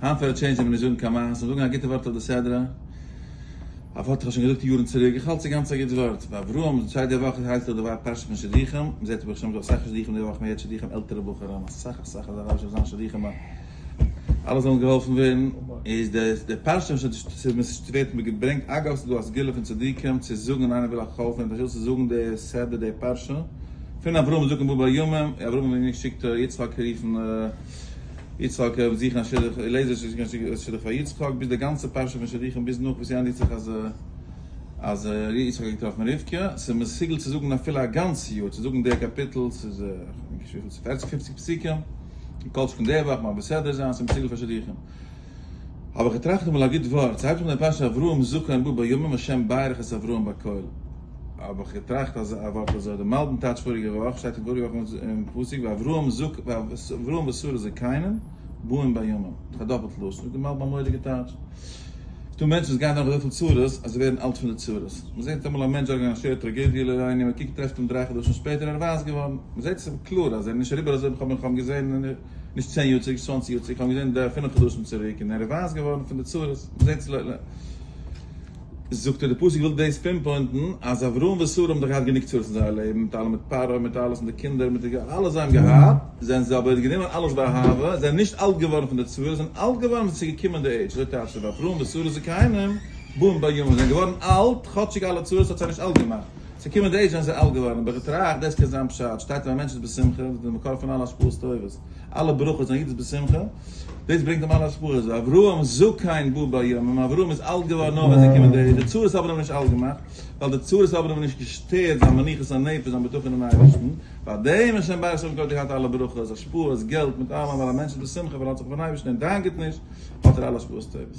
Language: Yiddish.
היינט פאר א change וועט מען נישט זאגן קיין מעשה, זאגן א גוטע ווארט אויף די סדרה, א ווארט איך האב שוין געזאגט יארן צוריק, איך האלט ס'איז גאנץ א גוט ווארט, ואברהם, שטייט די וואך הייסט דאך די פרשה פון שידוכים, מען זעט ברוך השם דא אסאך שידוכים די וואך, מען הערט שידוכים עלטערע בחורים, אסאך אסאך אז א רב זאל זיין שידוכים ביי אלע זאלן געהאלפן ווערן, איז די די פרשה ווערט געברענגט, אגב ס'איז דא א סגולה פון צדיקים צו זאגן איינער וויל א חלף און צו זאגן די סדרה די פרשה פון אברהם זקן בא בימים, אברהם אבינו שיקט יצחק רופן יצחק זוכן א שידוך, אליעזר זוכן א שידוך פאר יצחק, ביז די גאנצע פרשה פון שידוכים ביז נאך וואס ס'ענדיגט זיך אז אז יצחק האט געטראפן רבקה, ס'איז מסוגל צו זאגן אפילו א גאנץ יאר צו זאגן די קאפיטל, ס'איז כ'דענק נישט וויפיל, ס'איז פערציג פופציג פסוקים, כל שכן די וואך מעביר סדרה זיין, ס'איז מסוגל פאר שידוכים. האב איך געטראכט אמאל א גוט ווארט, ס'הייבט זיך אן די פרשה אברהם זקן בא בימים השם ברך את אברהם בכל. האב איך געטראכט אז א ווארט אזוי, די מלבי"ם טייטש פאריגע וואך, שטייט אין פאריגע וואך אין פסוק ואברהם זק ואברהם ושרה זקנים באים בימים, דאך א דאפלט לשון, זאגט די מלבי"ם א מורא'דיגע טייטש. ס'דא מענטשן וואס גייען דורך אזויפיל צרות אז זיי ווערן אלט פון די צרות. מ'זעט אמאל א מענטש דורכגיין א שווערע טראגעדיע לא עלינו, מ'קוקט טרעפט אים דריי חדשים שפעטער ער איז ווייס געווארן. מ'זעט עס קלאר אז ער איז נישט אריבער אזוי, כ'האב אים געזען נישט צען יאר צוריק, נישט צוואנציג יאר צוריק, כ'האב אים געזען דריי פינף חדשים צוריק און ער איז ווייס געווארן פון די צרות. מ'זעט עס ל ל. זאגט ער די פסוק וויל דאס pinpoint ן אז אברהם ושרה האבן דאך געהאט גענוג צרות אין זייער לעבן מיט אלעם מיט פרעה מיט אלעס מיט די קינדער מיט די אלעס זיי האבן געהאט זענען זיי אבער גענומען אלעס באהבה זענען נישט אלט געווארן פון די צרות זענען אלט געווארן ווען ס'איז געקומען די עידזש אזוי טייטשט ער ואברהם ושרה זקנים באים בימים זענען געווארן אלט כאטשיג אלע צרות האט זיי נישט אלט געמאכט ס'איז געקומען די עידזש זענען זיי אלט געווארן אבער געטראכט דאס קען זיין פשט שטייט ווען א מענטש איז בשמחה דאס איז די מקור פון אלע השפעות טובות. אלע ברכות זיין איד איז בשמחה, דאס ברענגט אים אלע השפעות, ואברהם זקן בא בימים, אברהם איז אלט געווארן נאר ווען ס'איז געקומען די, די צרות האבן אים נישט אלט געמאכט, ווייל די צרות האבן אים נישט געשטערט זיין מנוחת הנפש, זיין בטחון אין אייבערשטן, פאר דעם השם ברך שם גאט געהאט אלע ברכות, השפעות, געלט, מיט אלעם, ווייל א מענטש איז בשמחה ווייל ער האט זיך פון אייבערשטן און דאגה'ט נישט, האט ער אלע השפעות טובות.